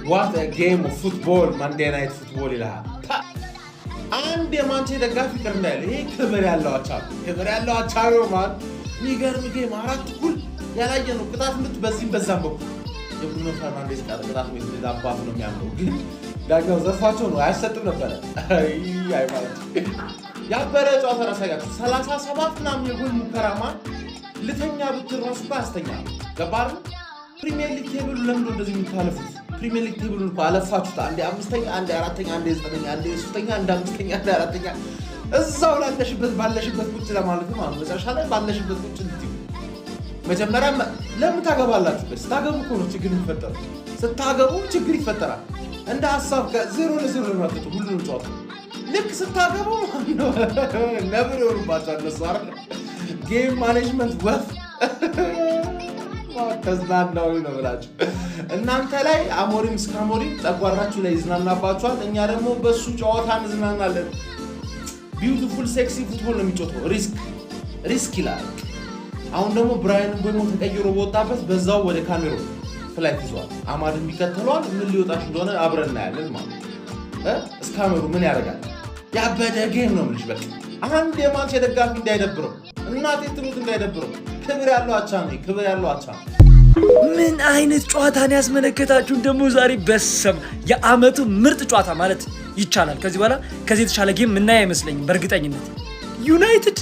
What game of football! Monday Night Football ይልሃል። አንድ የማንቼ ደጋፊ ቅር እንዳይል፣ ይሄ ክብር ያለው አቻ ነው። ክብር ያለው አቻ ነው። Man፣ የሚገርም game፣ 4 እኩል ያላየ ነው። ቅጣት ምት በዚህም በዛም በኩል። የብሩኖ ፈርናንዴዝ ቅጣት ምት እንዴት አባቱ ነው የሚያምረው! ግን ዳኛው ዘርፏቸው ነው፣ አያሰጥም ነበረ። አይ ማለት ያበረ ጨዋታ ራሳያችሁ 37 ምናምን የጎል ሙከራ፣ man፣ ልተኛ ብትል ራሱ እኮ አያስተኛ። ገባህ አይደል? ፕሪሚየር ሊግ table ኡ ለምንድን ነው እንደዚህ የምታለፉት? ፕሪሚየር ሊግ table ኡን እኮ አለፋችሁት። አንዴ አምስተኛ፣ አንዴ አራተኛ፣ አንዴ ዘጠነኛ፣ አንዴ ሶስተኛ፣ አንዴ አምስተኛ፣ አንዴ አራተኛ፣ እዛው ላለሽበት ባለሽበት ቁጭ ለማለት ነው ማለት፣ መጨረሻ ላይ ባለሽበት ቁጭ እንድትዩ። መጀመሪያ ለምን ታገባላችሁ? ስታገቡ እኮ ነው ችግር የሚፈጠረው። ስታገቡ ችግር ይፈጠራል። እንደ ሀሳብ ከ0-0 ነው የሚያወጡት ሁሉንም ጨዋታ። ልክ ስታገቡ ነብር ይሆኑባቸዋል እነሱ አይደል? Game management ወፍ ተዝናናዊ ነው ብላችሁ እናንተ ላይ አሞሪም እስከ አሞሪም ጨጓራችሁ ላይ ይዝናናባችኋል። እኛ ደግሞ በሱ ጨዋታ እንዝናናለን። Beautiful sexy football ነው የሚጫወተው። Risk risk ይላል። አሁን ደግሞ ብራያን ምቤሞ ተቀይሮ በወጣበት በዛው ወደ ካሜሮን flight ይዘዋል። አማድም ይከተለዋል። ምን ሊወጣሽ እንደሆነ አብረን እናያለን ማለት እስካመሩ ምን ያደርጋል? ያበደ game ነው የምልሽ። በቃ አንድ የማንቼ ደጋፊ እንዳይደብረው፣ እናቴ ትሙት እንዳይደብረው። ክብር ያለው አቻ ነው። ክብር ያለው አቻ ነው። ምን አይነት ጨዋታን ያስመለከታችሁን ደግሞ ዛሬ! በሰም የአመቱ ምርጥ ጨዋታ ማለት ይቻላል። ከዚህ በኋላ ከዚህ የተሻለ game ምናይ አይመስለኝም። በእርግጠኝነት ዩናይትድ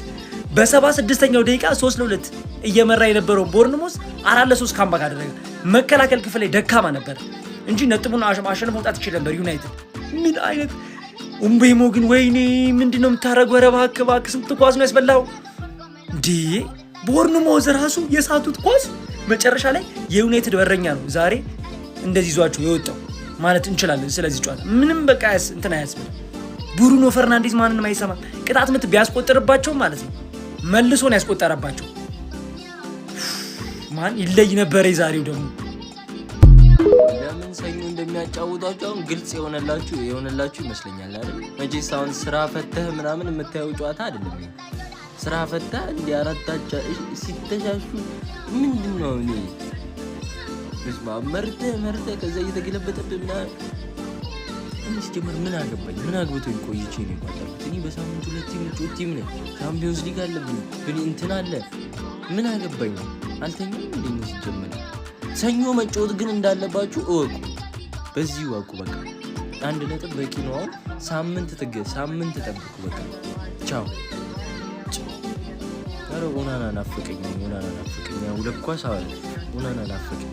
በ76ኛው ደቂቃ 3-2 እየመራ የነበረው ቦርንሞስ 4-3 comeback አደረገ። መከላከል ክፍል ላይ ደካማ ነበር እንጂ ነጥቡን አሸንፎ መውጣት ይችል ነበር ዩናይትድ። ምን አይነት ኡምቤሞ ግን፣ ወይኔ፣ ምንድን ነው የምታደርገው? ኧረ እባክህ እባክህ፣ ስንት ኳስ ነው ያስበላው እንዴ? ቦርንሞዝ ራሱ የሳቱት ኳስ መጨረሻ ላይ የዩናይትድ በረኛ ነው ዛሬ እንደዚህ ይዟቸው የወጣው ማለት እንችላለን። ስለዚህ ጨዋታ ምንም በቃ እንትን አያስብልም። ብሩኖ ፈርናንዴዝ ማንንም አይሰማም። ቅጣት ምት ቢያስቆጥርባቸው ማለት ነው መልሶ ነው ያስቆጠረባቸው። ማን ይለይ ነበረ የዛሬው ደግሞ። ለምን ሰኞ እንደሚያጫውቷቸው አሁን ግልጽ የሆነላችሁ ይመስለኛል አይደል? መቼስ አሁን ስራ ፈተህ ምናምን የምታየው ጨዋታ አይደለም። ይሄ። ስራ ፈተህ እንዲህ አራታቻ ሲተሻሹ ምንድን ነው? እኔ በስመ አብ፣ መርተህ መርተህ ከዛ እየተገለበጠብህ ምናምን። እኔ ሲጀመር ምን አገባኝ? ምን አግብቶኝ ቆይቼ ነው የቋጠርኩት? እኔ በሳምንት ሁለት የምጫወት team ነኝ። ቻምፒዮንስ ሊግ አለብኝ፣ ግን እንትን አለ። ምን አገባኝ? አልተኛም እንዴ? እኔ ሲጀመር ሰኞ መጫወት ግን እንዳለባችሁ እወቁ። በዚህ እወቁ። በቃ 1 ነጥብ በቂ ነው። አሁን ሳምንት ትገ ሳምንት ጠብቁ። በቃ ቻው። ኧረ ኦናና ናፈቀኝ፣ ኦናና ናፈቀኝ። ሁለት ኳስ ኦናና ናፈቀኝ።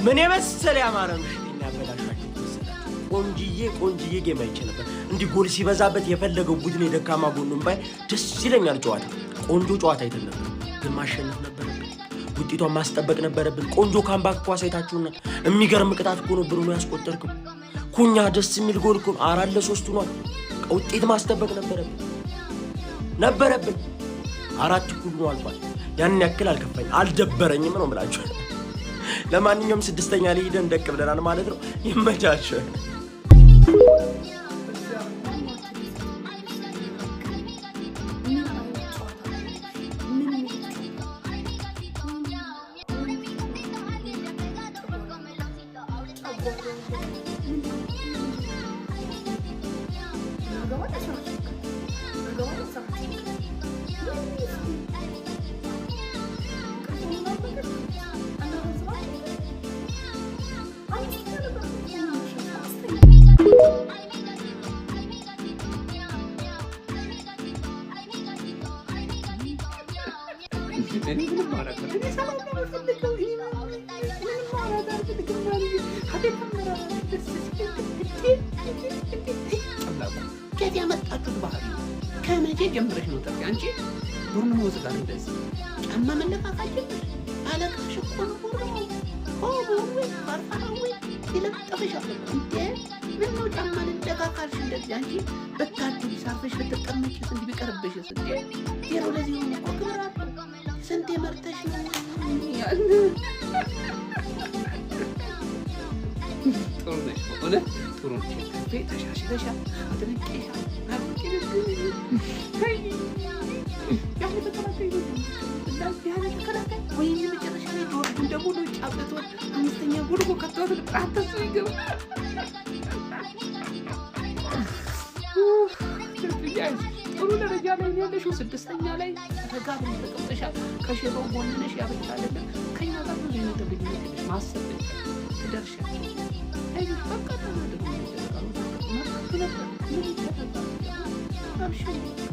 ምን የመሰለ ያማረ ምሽት የሚያበላሻችሁ መሰላችሁ? ቆንጅዬ ቆንጅዬ game አይቼ ነበር። እንዲህ ጎል ሲበዛበት የፈለገው ቡድን የደካማ ጎኑን ባይ ደስ ይለኛል። ጨዋታ ቆንጆ ጨዋታ አይተን ነበር፣ ግን ማሸነፍ ነበረብን። ውጤቷን ማስጠበቅ ነበረብን። ቆንጆ comeback እኮ አሳይታችሁናል። የሚገርም ቅጣት እኮ ነው ብሩኖ ያስቆጠርክው። ኩኛ ደስ የሚል ጎል እኮ ነው። 4-3 ሆኗል። ውጤት ማስጠበቅ ነበረብን። 4 እኩል ነው አልፏል። ያን ያክል አልከፋኝ፣ አልደበረኝም ነው የምላችሁ። ለማንኛውም ስድስተኛ ላይ ሂደን ደቅ ብለናል ማለት ነው። ይመቻችሁ። ምን አይነት ጨዋታ ነው? ምን አይነት ጨዋታ? ጨጓራ ምን እናገባለን? ስራችን እናገባለን። ስራችን አምስተኛ ነበር አምስተኛ። እኔ ምንም ማውራት እኔ ሰላም ነው የምፈልገው። እኔ ምንም ማውራት አልፈልግም። ሀቤት አመራር ደስ ሲል ከየት ያመጣችሁት ባህሪ ነው? ከመቼ ጀምረሽ ነው ጥሪ አንቺ ቦርንሞዝ ጋር እንደዚህ ጫማ መለካካት ጀመርሽ? አለቃሽ እኮ ነው ቦርንሞዝ። ሆ ፋርፋራዌ ይለጠፍሻል እኮ እንዴ! ምን ነው ጫማ ልለካካልሽ እንደዚህ? አንቺ ብታድሪ ሳርፈሽ ብትቀመጪስ እንዲህ ቢቀርብሽስ እንዴ? 0-0 እኮ ክብር አለው። ስንቴ መርተሽ ነው ያል ጥሩ ነሽ፣ በእውነት ጥሩ ነሽ። ትርፌ ተሻሽለሻል፣ አድንቄሻል። ያለ ተከላካይ ነው እንደዚህ ያለ ተከላካይ። ወይኔ መጨረሻ ላይ ጆርጁን ደግሞ ነጭ አብልቶት አምስተኛ ጎል እኮ ከተዋት ነበር። አንተ እሱ ይገባ ትርፍዬ፣ አይዞሽ፣ ጥሩ ደረጃ ላይ ነው ያለሽው። ስድስተኛ ላይ ረጋ ብለሽ ተቀምጠሻል። ከሼባው ጎን ነሽ። ያ ብቻ አይደለም፣ ከኛ ጋር ብዙ የነጥብ ልዩነት የለሽ። ማሰብ ብቻ ትደርሻለሽ። አይዞሽ፣ በቃ ተናደዱ። ይደረጋል ነበር ምን ይደረጋል? አብሽሪ።